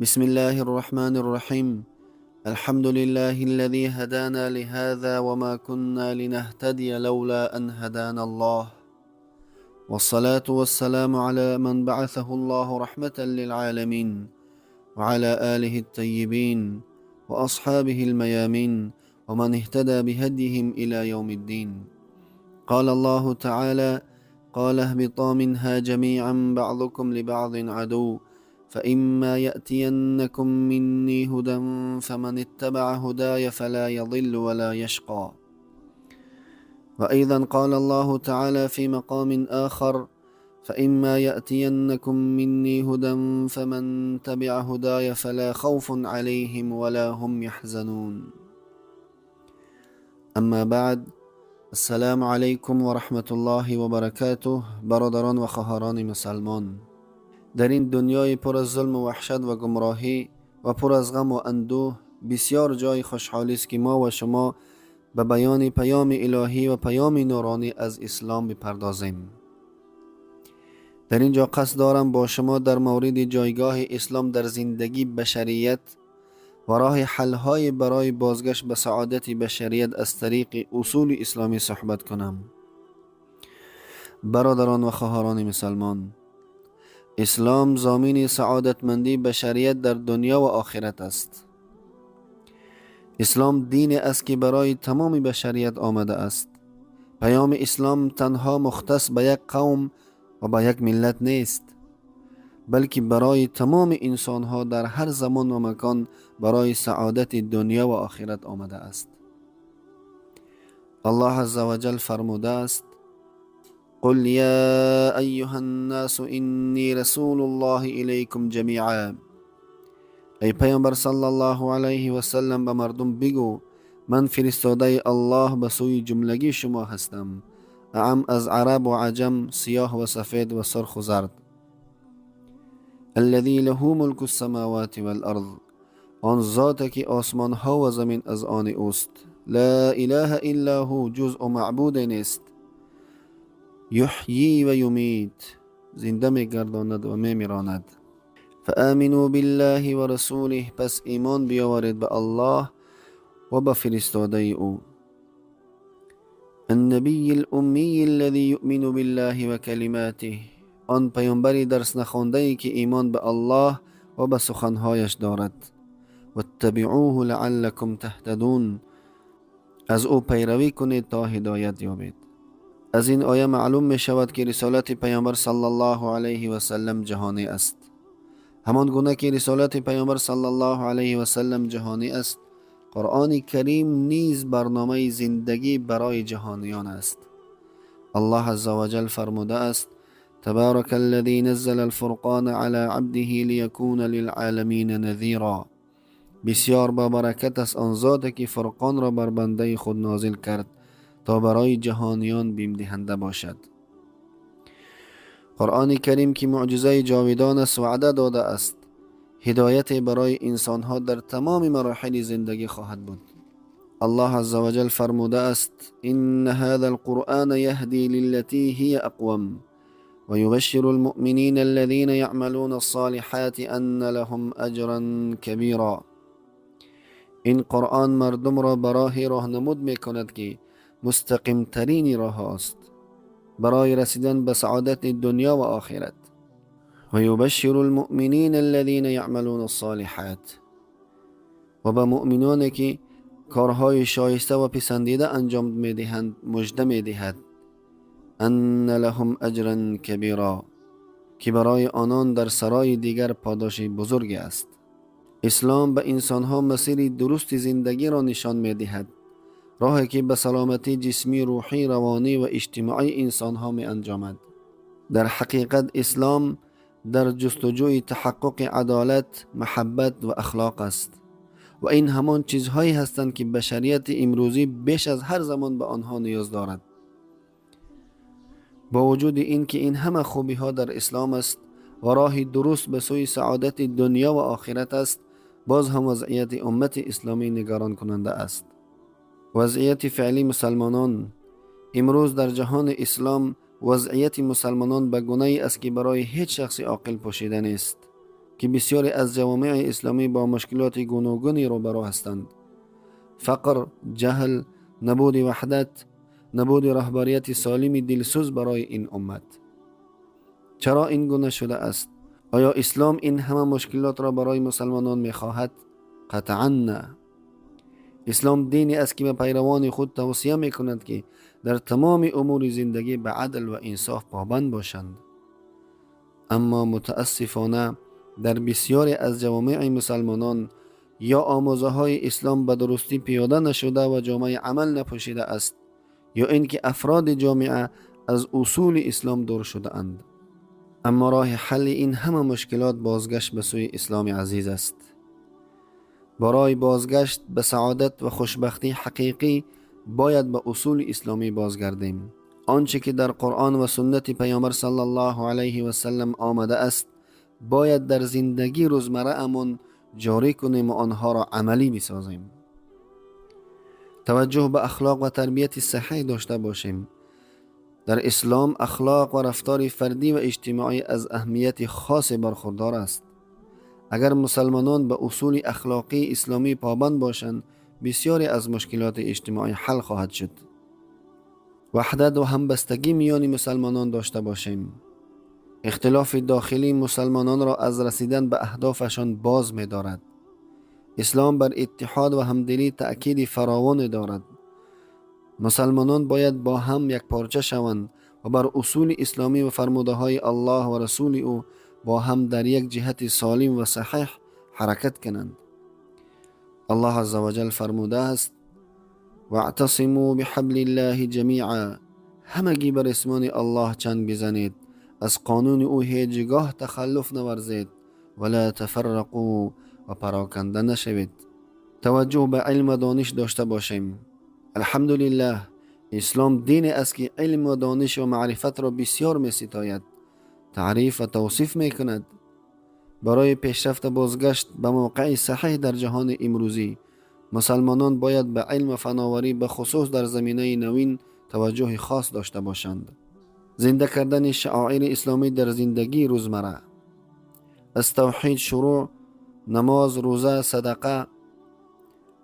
بسم الله الرحمن الرحيم. الحمد لله الذي هدانا لهذا وما كنا لنهتدي لولا أن هدانا الله، والصلاة والسلام على من بعثه الله رحمة للعالمين وعلى آله الطيبين وأصحابه الميامين ومن اهتدى بهديهم إلى يوم الدين. قال الله تعالى: قال اهبطا منها جميعا بعضكم لبعض عدو فإما يأتينكم مني هدى فمن اتبع هداي فلا يضل ولا يشقى. وأيضا قال الله تعالى في مقام آخر: فإما يأتينكم مني هدى فمن تبع هداي فلا خوف عليهم ولا هم يحزنون. أما بعد، السلام عليكم ورحمة الله وبركاته. برادران و خواهران مسلمان، در این دنیای پر از ظلم و وحشت و گمراهی و پر از غم و اندوه، بسیار جای خوشحالی است که ما و شما به بیان پیام الهی و پیام نورانی از اسلام بپردازیم. در اینجا قصد دارم با شما در مورد جایگاه اسلام در زندگی بشریت و راه حل‌های برای بازگشت به سعادت بشریت از طریق اصول اسلامی صحبت کنم. برادران و خواهران مسلمان، اسلام ضامن سعادتمندی بشریت در دنیا و آخرت است. اسلام دین است که برای تمام بشریت آمده است. پیام اسلام تنها مختص به یک قوم و به یک ملت نیست، بلکه برای تمام انسانها در هر زمان و مکان برای سعادت دنیا و آخرت آمده است. الله عز وجل فرموده است: قل يا أيها الناس إني رسول الله إليكم جميعا. ای پیامبر صلی الله علیه و سلم، به مردم بگو من فرستاده الله به سوی جملگی شما هستم، اعم از عرب و عجم، سیاه و سفید و سرخ و زرد. الذي له ملك السماوات والأرض، آن ذات که آسمان ها و زمین از آن اوست. لا إله إلا هو، جز او معبود نیست. یحیی و یمیت، زنده میگرداند و میمیراند. فآمنوا بالله ورسوله، پس ایمان بیاورید به الله و به فرستاده او. النبي الأمي الذي يؤمن بالله وكلماته، آن پیامبری درس نخوانده که ایمان به الله و به سخنهایش دارد. واتبعوه لعلكم تهتدون، از او پیروی کنید تا هدایت یابید. از این آیه معلوم می شود که رسالت پیامبر صلی الله علیه و سلم جهانی است. همان گونه که رسالت پیامبر صلی الله علیه و سلم جهانی است، قرآن کریم نیز برنامه زندگی برای جهانیان است. الله عز وجل فرموده است: تبارك الذي نزل الفرقان على عبده ليكون للعالمين نذيرا. بسیار با برکت است آن ذات که فرقان را بر بنده خود نازل کرد تا برای جهانیان بیم دهنده باشد. قرآن کریم که معجزه جاودان است، وعده داده است هدایت برای انسانها در تمام مراحل زندگی خواهد بود. الله عز وجل فرموده است: إن هذا القرآن يهدي للتي هي أقوم ويبشر المؤمنين الذين يعملون الصالحات أن لهم أجرا كبيرا. این قرآن مردم را به راه راهنمود می کند که مستقیم ترین راه است برای رسیدن به سعادت دنیا و آخرت. ويبشر المؤمنين الذين يعملون الصالحات، و به مؤمنانی که کارهای شایسته و پسندیده انجام میدهند مژده میدهد. أن لهم أجرا كبيرا، که برای آنان در سرای دیگر پاداش بزرگی است. اسلام به انسانها مسیر درست زندگی را نشان میدهد، راهی که به سلامتی جسمی، روحی، روانی و اجتماعی انسانها می انجامد. در حقیقت اسلام در جستجوی تحقق عدالت، محبت و اخلاق است و این همان چیزهایی هستند که بشریت امروزی بیش از هر زمان به آنها نیاز دارد. با وجود اینکه این همه خوبی ها در اسلام است و راه درست به سوی سعادت دنیا و آخرت است، باز هم وضعیت امت اسلامی نگران کننده است. وضعیت فعلی مسلمانان. امروز در جهان اسلام وضعیت مسلمانان به گونه ای است که برای هیچ شخص عاقل پوشیده نیست که که بسیاری از جوامع اسلامی با مشکلات گوناگونی روبرو هستند. فقر، جهل، نبود وحدت، نبود رهبریت سالم دلسوز برای این امت. چرا این گونه شده است؟ آیا اسلام این همه مشکلات را برای مسلمانان میخواهد؟ قطعا نه. اسلام دینی است که به پیروان خود توصیه میکند که در تمام امور زندگی به عدل و انصاف پابند باشند. اما متاسفانه در بسیاری از جوامع مسلمانان یا آموزه های اسلام به درستی پیاده نشده و جامعه عمل نپوشیده است، یا اینکه افراد جامعه از اصول اسلام دور شده اند. اما راه حل این همه مشکلات بازگشت به سوی اسلام عزیز است. برای بازگشت به سعادت و خوشبختی حقیقی باید به اصول اسلامی بازگردیم. آنچه که در قرآن و سنت پیامبر صلی الله علیه و سلم آمده است باید در زندگی روزمره امان جاری کنیم و آنها را عملی بسازیم. توجه به اخلاق و تربیت صحیح داشته باشیم. در اسلام اخلاق و رفتار فردی و اجتماعی از اهمیت خاص برخوردار است. اگر مسلمانان به اصول اخلاقی اسلامی پابند باشند، بسیاری از مشکلات اجتماعی حل خواهد شد. وحدت و همبستگی میان مسلمانان داشته باشیم. اختلاف داخلی مسلمانان را از رسیدن به اهدافشان باز می دارد. اسلام بر اتحاد و همدلی تأکید فراوان دارد. مسلمانان باید با هم یک پارچه شوند و بر اصول اسلامی و فرموده های الله و رسول او با هم در یک جهت سالم و صحیح حرکت کنند. الله عزوجل فرموده است: واعتصموا بحبل الله جمیعا. همگی بر اسمان الله چنگ بزنید، از قانون او هیچگاه تخلف نورزید، ولا تفرقوا و پراکنده نشوید. توجه به علم و دانش داشته باشیم. الحمدلله اسلام دین است که علم و دانش و معرفت را بسیار می ستاید، تعریف و توصیف می کند. برای پیشرفت بازگشت به موقع صحیح در جهان امروزی، مسلمانان باید به علم و فناوری به خصوص در زمینه نوین توجه خاص داشته باشند. زنده کردن شعائر اسلامی در زندگی روزمره، از توحید شروع، نماز، روزه، صدقه،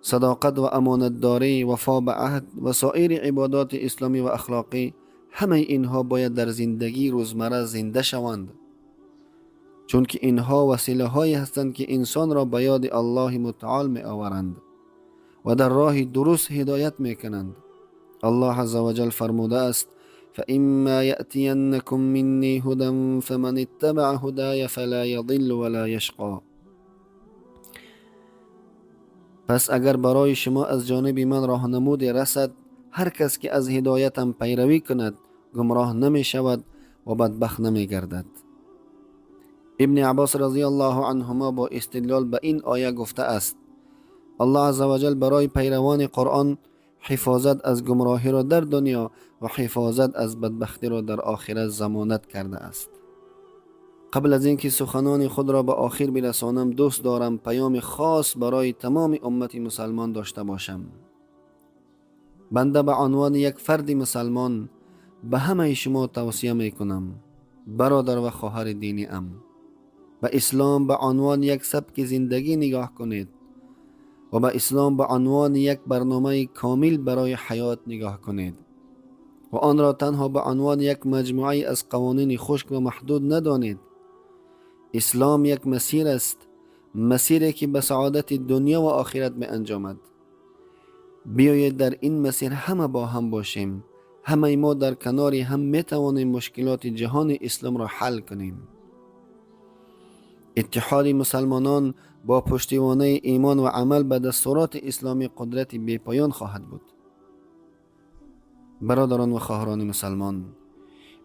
صداقت و امانتداری، وفا به عهد و سایر عبادات اسلامی و اخلاقی، همه اینها باید در زندگی روزمره زنده شوند، چون که اینها وسیله هایی هستند که انسان را به یاد الله متعال می آورند و در راه درست هدایت می کنند. الله عزوجل فرموده است: فإما يأتينكم مني هدى فمن اتبع هداي فلا يضل ولا يشقى. پس اگر برای شما از جانب من راهنمودی رسد، هر کس که از هدایتم پیروی کند گمراه نمی شود و بدبخت نمی گردد. ابن عباس رضی الله عنهما با استدلال به این آیه گفته است: الله عزوجل برای پیروان قرآن حفاظت از گمراهی را در دنیا و حفاظت از بدبختی را در آخرت ضمانت کرده است. قبل از اینکه سخنان خود را به آخر برسانم، دوست دارم پیام خاص برای تمام امت مسلمان داشته باشم. بنده به عنوان یک فرد مسلمان به همه شما توصیه می کنم، برادر و خواهر دینی ام، به اسلام به عنوان یک سبک زندگی نگاه کنید و به اسلام به عنوان یک برنامه کامل برای حیات نگاه کنید و آن را تنها به عنوان یک مجموعه از قوانین خشک و محدود ندانید. اسلام یک مسیر است، مسیری که به سعادت دنیا و آخرت می انجامد. بیایید در این مسیر همه با هم باشیم. همه ما در کنار هم می توانیم مشکلات جهان اسلام را حل کنیم. اتحاد مسلمانان با پشتیبانی ایمان و عمل به دستورات اسلامی قدرت بی‌پایان خواهد بود. برادران و خواهران مسلمان،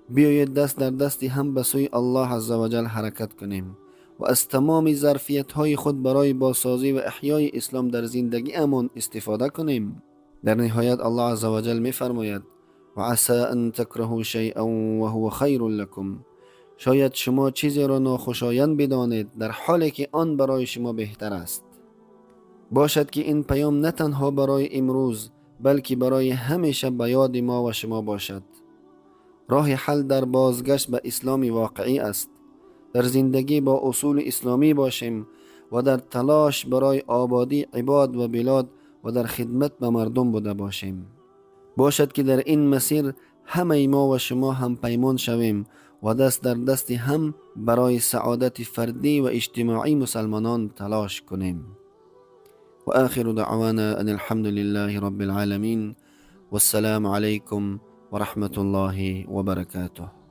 بیایید دست در دست هم به سوی الله عزوجل حرکت کنیم و از تمام ظرفیت های خود برای بازسازی و احیای اسلام در زندگی امان استفاده کنیم. در نهایت الله عزوجل می فرماید: و عسى ان تکرهوا شیئا و هو خیر لکم. شاید شما چیزی را ناخوشایند بدانید در حالی که آن برای شما بهتر است. باشد که این پیام نه تنها برای امروز بلکه برای همیشه به یاد ما و شما باشد. راه حل در بازگشت به اسلام واقعی است. дар зиндагӣ бо усули исломӣ бошем ва дар талош барои ободии ибод ва билод ва дар хидмат ба мардум буда бошем. Бошад, ки дар ин масир ҳамаи мо ва шумо ҳампаймон шавем ва даст дар дасти ҳам барои саодати фардӣ ва иҷтимоии мусалмонон талош кунем. وآخر دعوانا أن الحمد لله رب العالمين، والسلام عليكم ورحمة الله وبركاته.